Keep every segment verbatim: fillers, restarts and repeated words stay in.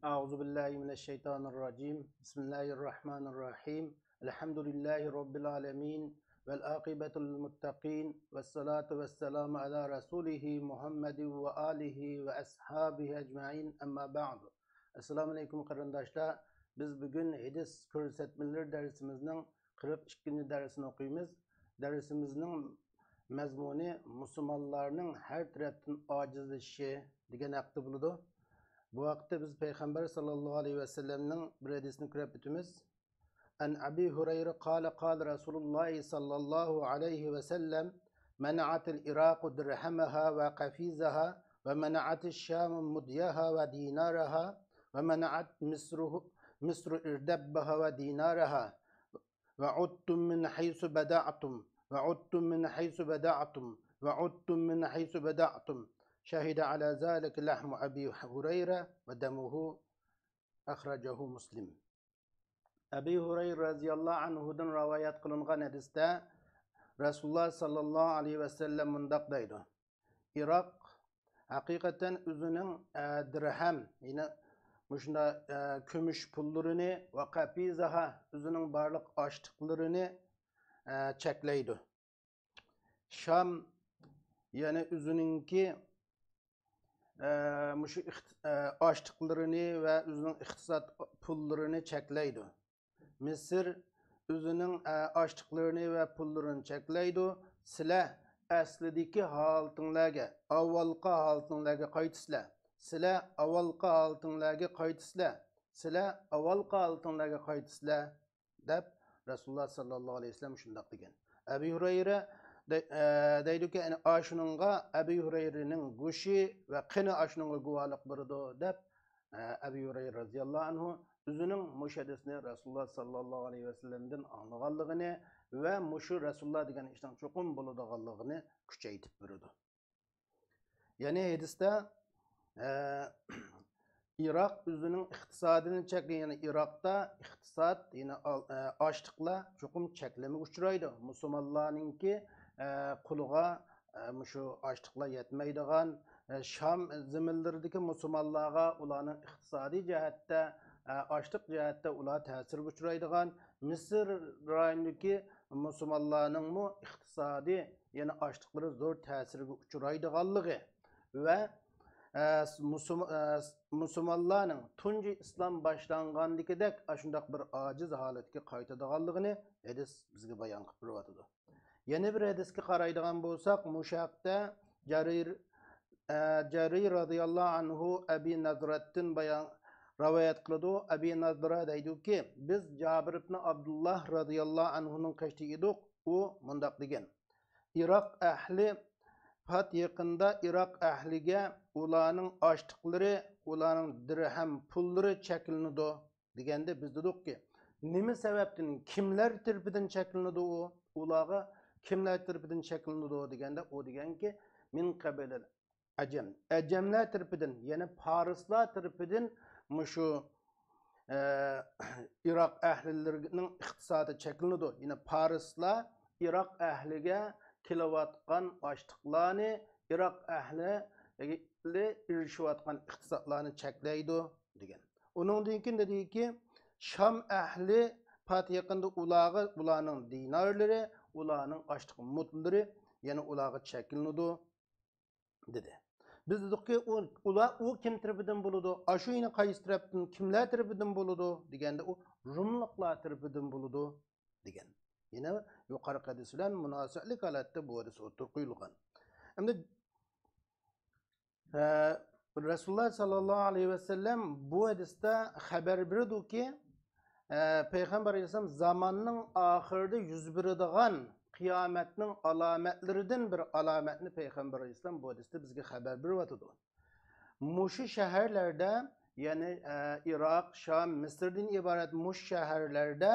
أعوذ بالله من الشيطان الرجيم. بسم الله الرحمن الرحيم. الحمد لله رب العالمين. والعاقبة للمتقين. والصلاة والسلام على رسوله محمد وآله وأصحابه أجمعين. أما بعد. ئەسسالامۇ ئەلەيكۇم قېرىنداشلار. بىز بۈگۈن ھەدىس كۆرسەتمىلىرى دەرسىمىزنىڭ قىرىق ئىككىنچى دەرسىنى ئوقۇيمىز. دەرسىمىزنىڭ مەزمۇنى مۇسۇلمانلارنىڭ ھەر تەرەپتىن ئاجىزلىشىشى دېگەن ھەقتە بولىدۇ. بۇ ھەقتە بىز پەيغەمبەر ساللاللاھۇ ئەلەيھى ۋەسەللەمنىڭ بىر ھەدىسىنى كۆرۈپ ئۆتىمىز. عن أبي هريرة قال قال رسول الله صلى الله عليه وسلم: منعت العراق درهمها وقفيزها، ومنعت الشام مديها ودينارها، ومنعت مصر مصر إردبها ودينارها، وعدتم من حيث بدأتم، وعدتم من حيث بدأتم، وعدتم من حيث بدأتم. شهد على ذلك لحم أبي هريرة ودمه. أخرجه مسلم. ئەبى ھۇرەيرە رەزىياللاھۇ ئەنھۇدىن رىۋايەت قىلىنغان ھەدىستە رەسۇلۇللاھ ساللاللاھۇ ئەلەيھى ۋەسەللەم مۇنداق دەيدۇ: ئىراق ھەقىقەتەن ئۆزىنىڭ، ئە، دىرھەم، يەنى مۇشۇنداق، ئە، كۈمۈش پۇللىرىنى ۋە قەپىزەھا، ئۆزىنىڭ بارلىق ئاشلىقلىرىنى، ئە، چەكلەيدۇ. شام، يەنى ئۆزىنىڭكى، ئە، مۇشۇ ئىقت-، ئە، ئاشلىقلىرىنى ۋە ئۆزىنىڭ ئىقتىساد پۇللىرىنى چەكلەيدۇ. مىسىر ئۆزىنىڭ، ئە، ئاشلىقلىرىنى ۋە پۇللىرىنى چەكلەيدۇ. سىلەر ئەسلىدىكى ھالىتىڭلارگە، ئاۋۋالقى ھالىتىڭلارگە قايتىسىلەر. سىلەر ئاۋۋالقى ھالىتىڭلارگە قايتىسىلەر. سىلەر ئاۋۋالقى ھالىتىڭلارگە قايتىسىلەر، دەپ رەسۇلۇللاھ ساللاللاھۇ ئەلەيھى ۋەسەللەم شۇنداق دېگەن. ئەبى ھۇرەيرە دە-، ئە، دەيدۇكى، يەنى ئاشۇنىڭغا ئەبى ھۇرەيرىنىڭ گۆشى ۋە قېنى ئاشۇنىڭغا گۇۋاھلىق بېرىدۇ، دەپ، ئە، ئەبى ھۇرەيرە رەزىياللاھۇ ئەنھۇ ئۆزىنىڭ مۇشۇ ھەدىسنى رەسۇلۇللاھ ساللاللاھۇ ئەلەيھى ۋەسەللەمدىن ئاڭلىغانلىقىنى ۋە مۇشۇ رەسۇلۇللاھ دېگەن ئىشنىڭ چوقۇم بولىدىغانلىقىنى كۈچەيتىپ بېرىدۇ. يەنى ھەدىستە، ئە، ئىراق ئۆزىنىڭ ئىقتىسادىنى چەكلىگەن، يەنى ئىراقتا ئىقتىساد، يەنى ئال-، ئە، ئاشلىقلار چوقۇم چەكلىمىگە ئۇچرايدۇ. مۇسۇلمانلارنىڭكى، ئە، قولىغا، ئە، مۇشۇ ئاشلىقلار يەتمەيدىغان، ئە، شام زېمىنلىرىدىكى مۇسۇلمانلارغا ئۇلارنىڭ ئىقتىسادىي جەھەتتە، ئە، ئاشلىق جەھەتتە ئۇلار تەسىرگە ئۇچرايدىغان، مىسىر رايونىدىكى مۇسۇلمانلارنىڭمۇ ئىقتىسادىي يەنە ئاشلىقلىرى زور تەسىرگە ئۇچرايدىغانلىقى ۋە، ئە، مۇسۇلما-، ئە، مۇسۇلمانلارنىڭ تۇنجى ئىسلام باشلانغاندىكىدەك ئاشۇنداق بىر ئاجىز ھالەتكە قايتىدىغانلىقىنى ھەدىس بىزگە بايان قىلىپ بېرىۋاتىدۇ. يەنە بىر ھەدىسكە قارايدىغان بولساق، مۇشۇ ھەقتە جەرىر، ئە، جەرىر رەزىياللاھۇ ئەنھۇ ئەبى نەزرەتتىن بايان رىۋايەت قىلىدۇ. ئەبى نەزرە دەيدۇكى، بىز جابىر ئىبنى ئابدۇللاھ رەزىياللاھۇ ئەنھۇنىڭ قېشىدا ئىدۇق. ئۇ مۇنداق دېگەن: ئىراق ئەھلى پات يېقىندا ئىراق ئەھلىگە ئۇلارنىڭ ئاشلىقلىرى، ئۇلارنىڭ دىرھەم پۇللىرى چەكلىنىدۇ دېگەندە، بىز دېدۇقكى، نېمە سەۋەبتىن، كىملەر تەرىپىدىن چەكلىنىدۇ ئۇ؟ ئۇلارغا كىملەر تەرىپىدىن چەكلىنىدۇ دېگەندە، ئۇ دېگەنكى، مىن قەبىلىل ئەجەم، ئەجەملەر تەرىپىدىن، يەنى پارسلار تەرىپىدىن مۇشۇ، ئە، ئىراق ئەھلىلىرىنىڭ ئىقتىسادى چەكلىنىدۇ. يەنى پارسلار ئىراق ئەھلىگە كېلىۋاتقان ئاشلىقلارنى، ئىراق ئەھلى ئېرىشىۋاتقان ئىقتىسادلارنى چەكلەيدۇ، دېگەن. ئۇنىڭدىن كېيىن دېدىكى، شام ئەھلى پات يېقىندا ئۇلارغا، ئۇلارنىڭ دىنارلىرى، ئۇلارنىڭ ئاشلىق مۇدلىرى يەنە ئۇلارغا چەكلىنىدۇ، دېدى. بىز دېدۇقكى، ئۇ، ئۇلار، ئۇ كىم تەرىپىدىن بولىدۇ؟ ئاشۇ يەنە قايسى تەرەپتىن، كىملەر تەرىپىدىن بولىدۇ؟ دېگەندە، ئۇ روملۇقلار تەرىپىدىن بولىدۇ، دېگەن. يەنە يۇقىرىقى ھەدىس بىلەن مۇناسىۋەتلىك ھالەتتە بۇ ھەدىس ئوتتۇرىغا قويۇلغان. ئەمدى، ئە، رەسۇلۇللاھ ساللاللاھۇ ئەلەيھى ۋەسەللەم بۇ ھەدىستە خەۋەر بېرىدۇكى، ئە، پەيغەمبەر ئەلەيھىسسالام زاماننىڭ ئاخىرىدا يۈز بېرىدىغان قىيامەتنىڭ ئالامەتلىرىدىن بىر ئالامەتنى پەيغەمبەر ئەلەيھىسسالام بۇ ھەدىستە بىزگە خەۋەر بېرىۋاتىدۇ. مۇشۇ شەھەرلەردە، يەنى، ئە، ئىراق، شام، مىسىردىن ئىبارەت مۇشۇ شەھەرلەردە،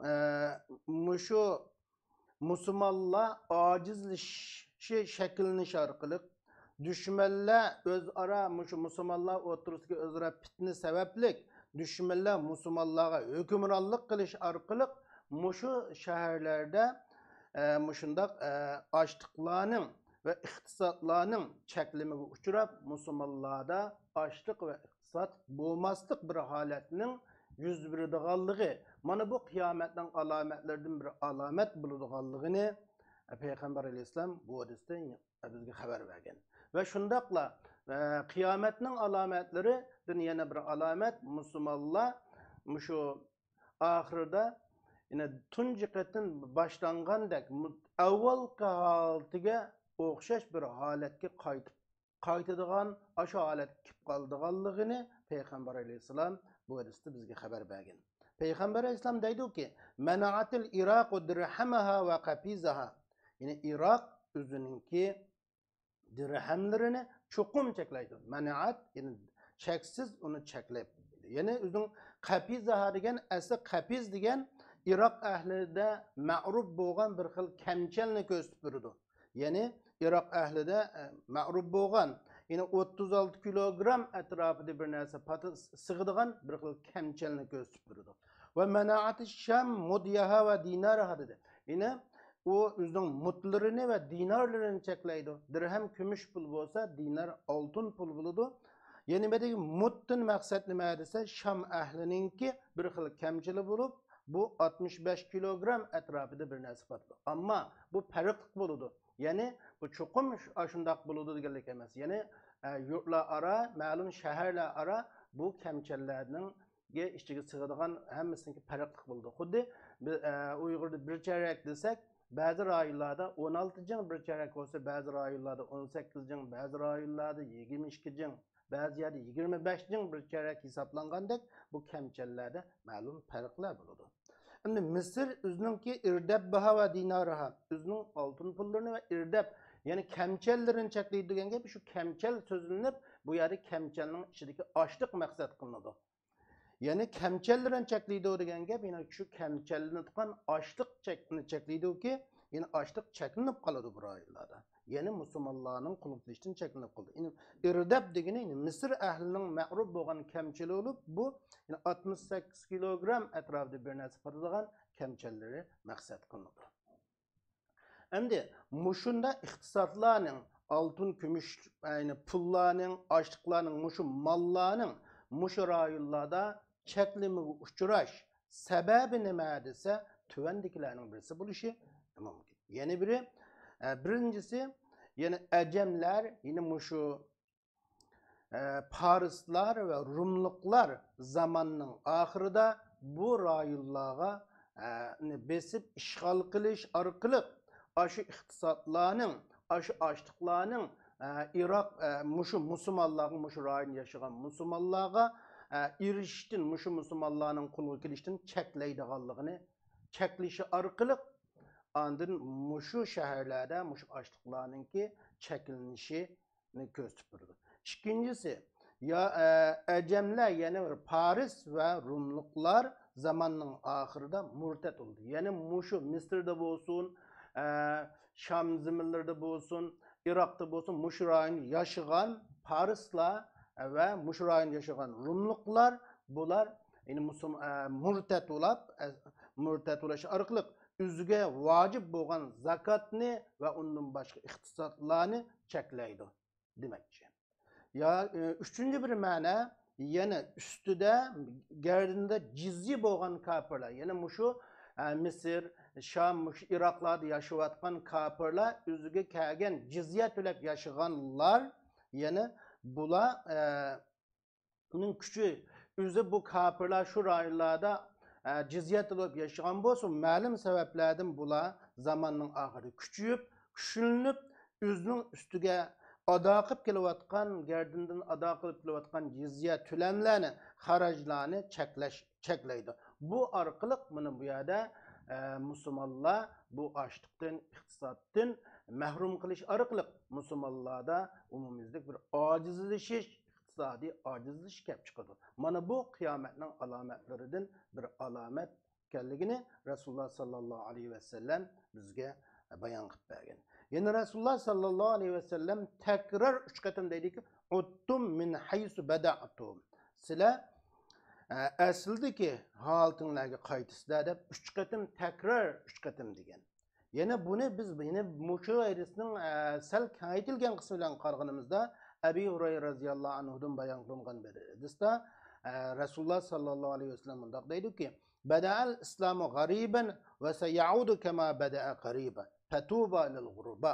ئە، مۇشۇ مۇسۇلمانلار ئاجىزلىشىشى شەكىللىنىش ئارقىلىق، دۈشمەنلەر ئۆزئارا، مۇشۇ مۇسۇلمانلار ئوتتۇرىسىدىكى ئۆزئارا پىتنە سەۋەبلىك، دۈشمەنلەر مۇسۇلمانلارغا ھۆكۈمرانلىق قىلىش ئارقىلىق، مۇشۇ شەھەرلەردە، ئە، مۇشۇنداق، ئە، ئاشلىقلارنىڭ ۋە ئىقتىسادلارنىڭ چەكلىمىگە ئۇچراپ، مۇسۇلمانلاردا ئاشلىق ۋە ئىقتىساد بولماسلىق بىر ھالەتنىڭ يۈز بېرىدىغانلىقى، مانا بۇ قىيامەتنىڭ ئالامەتلىرىدىن بىر ئالامەت بولىدىغانلىقىنى پەيغەمبەر ئەلەيھىسسالام بۇ ھەدىستە بىزگە خەۋەر بەرگەن. ۋە شۇنداقلا، ئە، قىيامەتنىڭ ئالامەتلىرىدىن يەنە بىر ئالامەت، مۇسۇلمانلار مۇشۇ ئاخىرىدا، يەنە تۇنجى قېتىم باشلانغاندەك، مۇ-، ئەۋۋالقى ھالىتىگە ئوخشاش بىر ھالەتكە قايتىپ، قايتىدىغان، ئاشۇ ھالەتكە كېلىپ قالىدىغانلىقىنى پەيغەمبەر ئەلەيھىسسالام بۇ ھەدىستە بىزگە خەۋەر بەرگەن. پەيغەمبەر ئەلەيھىسسالام دەيدۇكى، مەنەئەتىل ئىراقۇ دىرھەمەھا ۋە قەپىزەھا. يەنى ئىراق ئۆزىنىڭكى دىرھەملىرىنى چوقۇم چەكلەيدۇ. مەنەئەت، يەنى شەكسىز ئۇنى چەكلەپ. يەنى ئۆزىنىڭ قەپىزەھا دېگەن، ئەسلى قەپىز دېگەن ئىراق ئەھلىدە مەرۇپ بولغان بىر خىل كەمچەلنى كۆرسىتىپ بېرىدۇ. يەنى ئىراق ئەھلىدە، ئە، مەرۇپ بولغان، يەنى ئوتتۇز ئالتە كىلوگرام ئەتراپىدا بىر نەرسە پاتى سىغىدىغان بىر خىل كەمچەلنى كۆرسىتىپ بېرىدۇ. ۋە مەنەئەتى شام مۇديەھا ۋە دىنارەھا دېدى. يەنى ئۇ ئۆزىنىڭ مۇتلىرىنى ۋە دىنارلىرىنى چەكلەيدۇ. دىرھەم كۈمۈش پۇل بولسا، دىنار ئالتۇن پۇل بولىدۇ. يەنى بۇ يەردىكى مۇتتىن مەقسەت نېمە دېسە، شام ئەھلىنىڭكى بىر خىل كەمچىلى بولۇپ، بۇ ئاتمىش بەش كىلوگرام ئەتراپىدا بىر نەرسە پاتىدۇ. ئەمما بۇ پەرقلىق بولىدۇ. يەنى بۇ چوقۇم ش-، ئاشۇنداق بولىدۇ دېگەنلىك ئەمەس. يەنى، ئە، يۇرتلار ئارا، مەلۇم شەھەرلەر ئارا بۇ كەمچەللەرنىڭ ئىچىگە سىغىدىغان ھەممىسىنىڭكى پەرقلىق بولىدۇ. خۇددى بى-، ئە، ئۇيغۇردا بىر چەرەك دېسەك، بەزى رايونلاردا ئون ئالتە جىڭ بىر چەرەك بولسا، بەزى رايونلاردا ئون سەككىز جىڭ، بەزى رايونلاردا يىگىرمە ئىككى جىڭ، بەزى يەردە يىگىرمە بەش جىڭ بىر چەرەك ھېسابلانغاندەك، بۇ كەمچەللەردە مەلۇم پەرقلەر بولىدۇ. ئەمدى مىسىر ئۆزىنىڭكى ئىردەببىھا ۋە دىنارىھا، ئۆزىنىڭ ئالتۇن پۇللىرىنى ۋە ئىردەب، يەنى كەمچەللىرىنى چەكلەيدۇ دېگەن گەپ، شۇ كەمچەل سۆزلىنىپ، بۇ يەردە كەمچەلنىڭ ئىچىدىكى ئاشلىق مەقسەت قىلىنىدۇ. يەنى كەمچەللىرىنى چەكلەيدۇ دېگەن گەپ، يەنى شۇ كەمچەللىنىدىغان ئاشلىق چەكنى چەكلەيدۇكى، يەنى ئاشلىق چەكلىنىپ قالىدۇ بۇ رايونلاردا. يەنى مۇسۇلمانلارنىڭ قولغا كېلىشتىن چەكلىنىپ قالىدۇ. يەنى ئىردەب دېگىنى، يەنى مىسىر ئەھلىنىڭ مەرۇپ بولغان كەمچىلى بولۇپ، بۇ، يەنى ئاتمىش سەككىز كىلوگرام ئەتراپىدا بىر نەرسە پاتىدىغان كەمچەللىرى مەقسەت قىلىنىدۇ. ئەمدى مۇشۇنداق ئىقتىسادلارنىڭ، ئالتۇن، كۈمۈش، يەنى پۇللارنىڭ، ئاشلىقلارنىڭ، مۇشۇ ماللارنىڭ مۇشۇ رايونلاردا چەكلىمىگە ئۇچراش سەۋەبى نېمە دېسە، تۆۋەندىكىلەرنىڭ بىرسى بولۇشى مۇمكىن. يەنە بىرى، ئە، بىرىنچىسى، يەنە ئەجەملەر، يەنە مۇشۇ ئە، پارسلار ۋە روملۇقلار زاماننىڭ ئاخىرىدا بۇ رايونلارغا، ئە، نى بېسىپ ئىشغال قىلىش ئارقىلىق ئاشۇ ئىقتىسادلارنىڭ، ئاشۇ ئاشلىقلارنىڭ، ئە، ئىراق، ئە، مۇشۇ مۇسۇلمانلارغا، مۇشۇ رايوندا ياشىغان مۇسۇلمانلارغا، ئە، ئېرىشىشتىن، مۇشۇ مۇسۇلمانلارنىڭ قولىغا كېلىشتىن چەكلەيدىغانلىقىنى، چەكلىشى ئارقىلىق ئاندىن مۇشۇ شەھەرلەردە مۇشۇ ئاشلىقلارنىڭكى چەكلىنىشى كۆرسىتىپ بېرىدۇ. ئىككىنچىسى، يا، ئە، ئەجەملەر، يەنى بىر پارس ۋە روملۇقلار زاماننىڭ ئاخىرىدا مۇرتەت بولدى. يەنى مۇشۇ مىسىردا بولسۇن، ئە، شام زېمىنلىرىدا بولسۇن، ئىراقتا بولسۇن، مۇشۇ رايوندا ياشىغان پارسلار ۋە مۇشۇ رايوندا ياشىغان روملۇقلار، بۇلار، يەنى مۇسۇلم-، ئە، مۇرتەت بولاپ، ئە، مۇرتەت بولاش ئارقىلىق ئۆزىگە ۋاجىپ بولغان زاكاتنى ۋە ئۇندىن باشقا ئىقتىسادلارنى چەكلەيدۇ دېمەكچى. يا، ئى، ئۈچىنچى بىر مەنە، يەنە ئۈستىدە، گەردىنىدە جىزيە بولغان كاپىرلار، يەنە مۇشۇ، ئە، مىسىر، شام، مۇشۇ ئىراقلاردا ياشاۋاتقان كاپىرلار، ئۆزىگە كەلگەن جىزيە تۆلەپ ياشىغانلار، يەنە بۇلار، ئە، ئۇنىڭ كۈچى، ئۆزى بۇ كاپىرلار شۇ رايونلاردا، ئە، جىزيە تۆلەپ ياشىغان بولسا، مەلۇم سەۋەبلەردىن بۇلار زاماننىڭ ئاخىرىدا كۈچىيىپ، كۈچلىنىپ، ئۆزىنىڭ ئۈستىگە ئادا قىلىپ كېلىۋاتقان، گەردىنىدىن ئادا قىلىپ كېلىۋاتقان جىزيە تۆلەملەرنى، خەرەجلەرنى چەكلەش، چەكلەيدۇ. بۇ ئارقىلىق مانا بۇ يەردە، ئە، مۇسۇلمانلار بۇ ئاشلىقتىن، ئىقتىسادتىن مەھرۇم قىلىش ئارقىلىق مۇسۇلمانلاردا ئومۇميۈزلۈك بىر ئاجىزلىشىش، ئىقتىسادىي ئاجىزلىشىش كەپ چىقىدۇ. مانا بۇ قىيامەتنىڭ ئالامەتلىرىدىن بىر ئالامەت ئىكەنلىكىنى رەسۇلۇللا ساللاللاھۇ ئەلەيھى ۋەسەللەم بىزگە بايان قىلىپ بەرگەن. يەنە رەسۇلۇللا ساللاللاھۇ ئەلەيھى ۋەسەللەم تەكرار ئۈچ قېتىم دەيدىكى، «عدتم من حيث بدأتم.» سىلەر، ئە، ئەسلىدىكى ھالىتىڭلارغا قايتىسىلەر دەپ ئۈچ قېتىم تەكرار، ئۈچ قېتىم دېگەن. يەنە بۇنى بىز يەنە مۇشۇ ھەدىسنىڭ، ئە، سەل كېڭەيتىلگەن قىسمى بىلەن قارىغىنىمىزدا، ئەبى ھۇرەيرە رەزىياللاھۇ ئەنھۇدىن بايان قىلىنغان بىر ھەدىستە، ئە، رەسۇلۇللا ساللاللاھۇ ئەلەيھى ۋەسەللەم مۇنداق دەيدۇكى، بەدەئەل ئىسلامۇ غەرىبەن ۋە سەيەئۇدۇ كەما بەدەئە غەرىبەن. فەتۇبا لىل غۇرۇبا.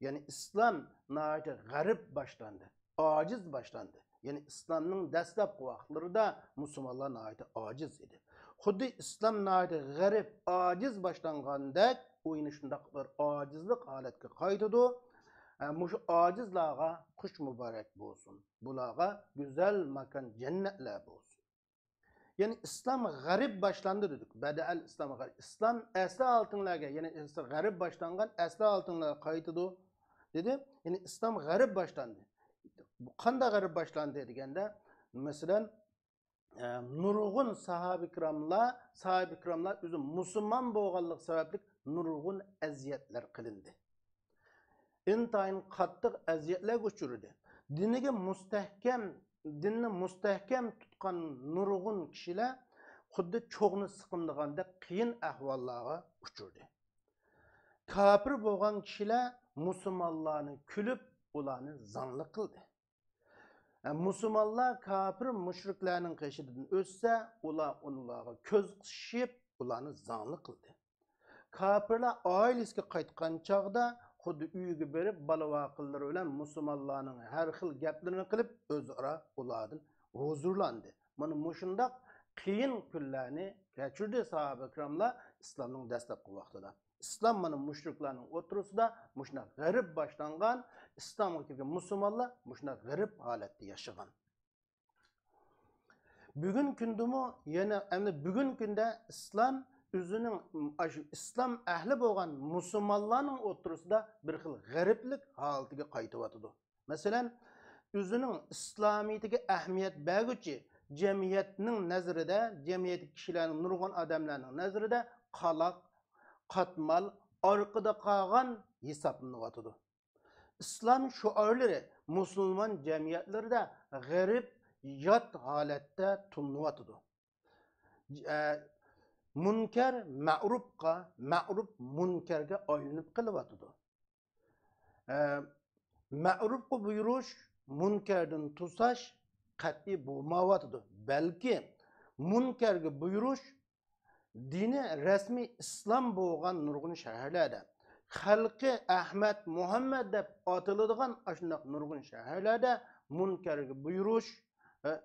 يەنى ئىسلام ناھايىتى غەرىب باشلاندى، ئاجىز باشلاندى. يەنى ئىسلامنىڭ دەسلەپكى ۋاقىتلىرىدا مۇسۇلمانلار ناھايىتى ئاجىز ئىدى. خۇددى ئىسلام ناھايىتى غەرىب، ئاجىز باشلانغاندەك، ئۇ يەنە شۇنداق بىر ئاجىزلىق ھالەتكە قايتىدۇ. ئە، مۇشۇ ئاجىزلارغا خۇش مۇبارەك بولسۇن. بۇلارغا گۈزەل ماكان جەننەتلەر بولسۇن. يەنى ئىسلام غەرىب باشلاندى دېدۇق. بەدەئەل ئىسلام غەرىب. ئىسلام ئەسلى ھالىتىڭلارگە، يەنى ئەسلى غەرىب باشلانغان ئەسلى ھالىتىڭلارغا قايتىدۇ دېدى. يەنى ئىسلام غەرىب باشلاندى. بۇ قانداق غەرىب باشلاندى دېگەندە، مەسىلەن، ئە، نۇرغۇن ساھابە كىراملار، ساھابە كىراملار ئۆزى مۇسۇلمان بولغانلىقى سەۋەبلىك نۇرغۇن ئەزىيەتلەر قىلىندى. ئىنتايىن قاتتىق ئەزىيەتلەرگە ئۇچرىدى. دىنىگە مۇستەھكەم، دىننى مۇستەھكەم تۇتقان نۇرغۇن كىشىلەر خۇددى چوغنى سىقىمدىغاندەك قىيىن ئەھۋاللارغا ئۇچرىدى. كاپىر بولغان كىشىلەر مۇسۇلمانلارنى كۈلۈپ، ئۇلارنى زاڭلىق قىلدى. مۇسۇلمانلار كاپىر مۇشرىكلارنىڭ قېشىدىن ئۆتسە، ئۇلار ئۇلارغا كۆز قىسىشىپ، ئۇلارنى زاڭلىق قىلدى. كاپىرلار ئائىلىسىگە قايتقان چاغدا خۇددى ئۆيىگە بېرىپ، بالا-ۋاقىلىرى بىلەن مۇسۇلمانلارنىڭ ھەر خىل گەپلىرىنى قىلىپ، ئۆزئارا ئۇلاردىن ھۇزۇرلاندى. مانا مۇشۇنداق قىيىن كۈنلەرنى كەچۈردى ساھابە كىراملار ئىسلامنىڭ دەسلەپكى ۋاقتىدا. ئىسلام مانا مۇشرىكلارنىڭ ئوتتۇرىسىدا مۇشۇنداق غەرىب باشلانغان، ئىسلامغا كىرگەن مۇسۇلمانلار مۇشۇنداق غەرىب ھالەتتە ياشىغان. بۈگۈن كۈندىمۇ يەنە، ئەمدى بۈگۈن كۈندە ئىسلام ئۆزىنىڭ، ئاشۇ ئىسلام ئەھلى بولغان مۇسۇلمانلارنىڭ ئوتتۇرىسىدا بىر خىل غەرىبلىك ھالىتىگە قايتىۋاتىدۇ. مەسىلەن، ئۆزىنىڭ ئىسلامىيىتىگە ئەھمىيەت بەرگۈچى جەمئىيەتنىڭ نەزىرىدە، جەمئىيەتتىكى كىشىلەرنىڭ، نۇرغۇن ئادەملەرنىڭ نەزىرىدە قالاق، قاتمال، ئارقىدا قالغان ھېسابلىنىۋاتىدۇ. ئىسلام شوئارلىرى مۇسۇلمان جەمئىيەتلىرىدە غەرىب، يات ھالەتتە تونۇلۇۋاتىدۇ. ئە، مۇنكەر مەرۇپقا، مەرۇپ مۇنكەرگە ئايلىنىپ قېلىۋاتىدۇ. ئە، مەرۇپقا بۇيرۇش، مۇنكەردىن توساش قەتئىي بولمايۋاتىدۇ. بەلكى مۇنكەرگە بۇيرۇش دىنى رەسمىي ئىسلام بولغان نۇرغۇن شەھەرلەردە، خەلقى ئەھمەد، مۇھەممەد دەپ ئاتىلىدىغان ئاشۇنداق نۇرغۇن شەھەرلەردە مۇنكەرگە بۇيرۇش، ئە،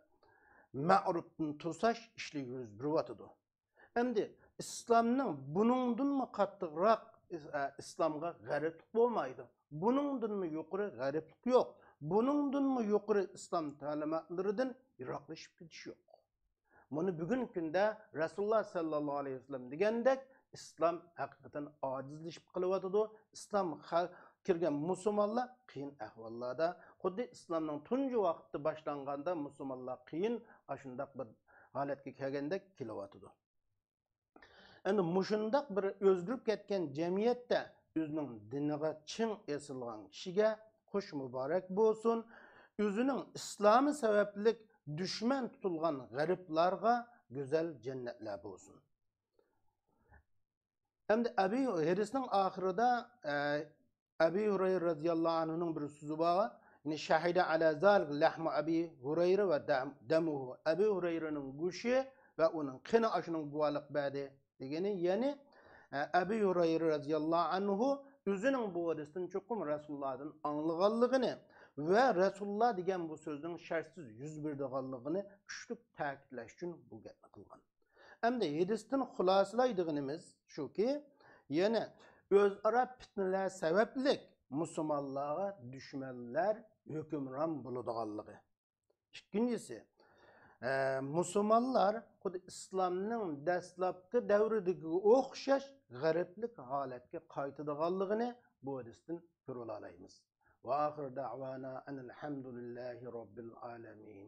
مەرۇپنى توساش ئىشلىرى يۈز بېرىۋاتىدۇ. ئەمدى ئىسلامنىڭ بۇنىڭدىنمۇ قاتتىقراق ئىس-، ئە، ئىسلامغا غەرىبلىك بولمايدۇ. بۇنىڭدىنمۇ يۇقىرى غەرىبلىك يوق. بۇنىڭدىنمۇ يۇقىرى ئىسلام تەلىماتلىرىدىن يىراقلىشىپ كېتىش يوق. مانا بۈگۈنكى كۈندە رەسۇلۇللا ساللاللاھۇ ئەلەيھى ۋەسەللەم دېگەندەك ئىسلام ھەقىقەتەن ئاجىزلىشىپ قېلىۋاتىدۇ. ئىسلام خە-، كىرگەن مۇسۇلمانلار قىيىن ئەھۋاللاردا، خۇددى ئىسلامنىڭ تۇنجى ۋاقىتتا باشلانغاندا مۇسۇلمانلار قىيىن، ئاشۇنداق بىر ھالەتكە كەلگەندەك كېلىۋاتىدۇ. ئەمدى مۇشۇنداق بىر ئۆزگىرىپ كەتكەن جەمئىيەتتە ئۆزىنىڭ دىنىغا چىڭ ئېسىلغان كىشىگە خۇش مۇبارەك بولسۇن. ئۆزىنىڭ ئىسلامى سەۋەبلىك دۈشمەن تۇتۇلغان غەرىبلارغا گۈزەل جەننەتلەر بولسۇن. ئەمدى ئەبى، ھەدىسنىڭ ئاخىرىدا، ئە، ئەبى ھۇرەيرە رەزىياللاھۇ ئەنھۇنىڭ بىر سۆزى بار. يەنى، شەھىدە ئەلە زالىك لەھمۇ ئەبى ھۇرەيرە ۋە دەم-، دەمۇھۇ. ئەبى ھۇرەيرىنىڭ گۆشى ۋە ئۇنىڭ قېنى ئاشۇنىڭغا گۇۋاھلىق بەردى دېگىنى، يەنى، ئە، ئەبى ھۇرەيرە رەزىياللاھۇ ئەنھۇ ئۆزىنىڭ بۇ ھەدىستىن چوقۇم رەسۇلۇللادىن ئاڭلىغانلىقىنى ۋە رەسۇلۇللا دېگەن بۇ سۆزنىڭ شەرتسىز يۈز بېرىدىغانلىقىنى كۈچلۈك تەكىتلەش ئۈچۈن بۇ گەپنى قىلغان. ئەمدى ھەدىستىن خۇلاسىلايدىغىنىمىز شۇكى، يەنە ئۆزئارا پىتنىلەر سەۋەبلىك مۇسۇلمانلارغا دۈشمەنلەر ھۆكۈمران بولىدىغانلىقى. ئىككىنچىسى، ئە، مۇسۇلمانلار خۇددى ئىسلامنىڭ دەسلەپكى دەۋرىدىكىگە ئوخشاش غەرىبلىك ھالەتكە قايتىدىغانلىقىنى بۇ ھەدىستىن كۆرۈۋالالايمىز. وآخر دعوانا أن الحمد لله رب العالمين.